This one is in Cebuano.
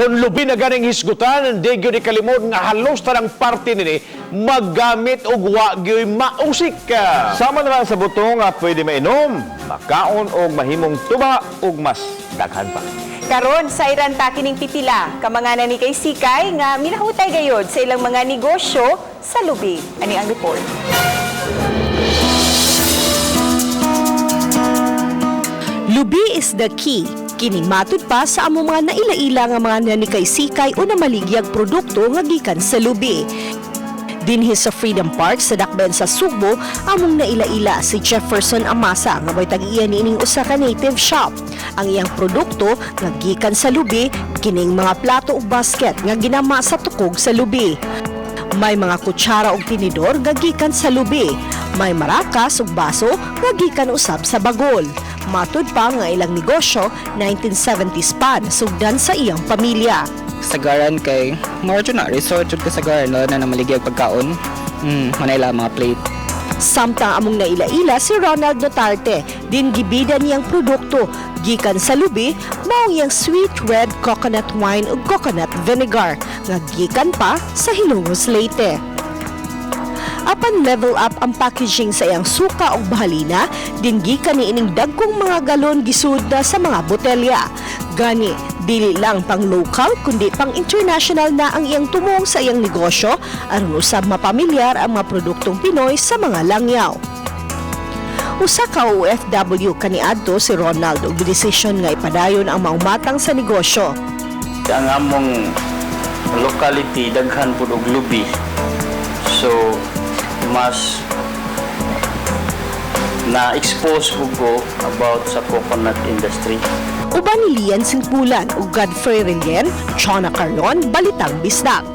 Kung lubi na ganing hisgutan, di gyud ikalimod nga halos tanang parte nini maggamit og wa gyoy mausik. Sama na lang sa buto nga pwede mainom, makaon og mahimong tuba ug mas daghan pa. Karon sa iran ta kining pipila ka mga nanikay-sikay nga minahutay gayod sa ilang mga negosyo sa lubi. Ani ang report. Lubi is the key. Kining matud pa sa among mga naila-ila nga mga nanikay-sikay o namaligyag produkto nga gikan sa lubi. Dinhi sa Freedom Park sa Dakbayan sa Sugbo, among naila-ila si Jefferson Amasa nga may tag-iya niining usa ka native shop. Ang iyang produkto nga gikan sa lubi, kining mga plato ug basket nga ginama sa tukog sa lubi. May mga kutsara ug tinidor nga gikan sa lubi. May marakas ug baso nga gikan usab sa bagol. Matud pa nga ilang negosyo 1970s pa nasugdan sa iyang pamilya. Kasagaran kay more na resort jud kasagaran, lalo na namaligya og pagkaon. Manila mga plate. Samtang among naila-ila si Ronald Notarte, din gibida niyang produkto gikan sa lubi, mao iyang sweet red coconut wine ug coconut vinegar nga gikan pa sa Hilongos, Leyte. Apan level up ang packaging sa iyang suka ug bahalina, din gikan ni ining dagkong mga galon gisud na sa mga botelya. Gani, dili lang pang local kundi pang international na ang iyang tumong sa iyang negosyo aron usab mapamilyar ang mga produktong Pinoy sa mga langyaw. Usa ka OFW kaniadto si Ronald ug desisyon nga ipadayon ang maumatang sa negosyo. Ang among locality daghan pud og lubi. So mas na-expose po ko about sa coconut industry. Uban ni Lian Singpulan ug Godfrey Relien, Chona Carlon, Balitang Bisdak.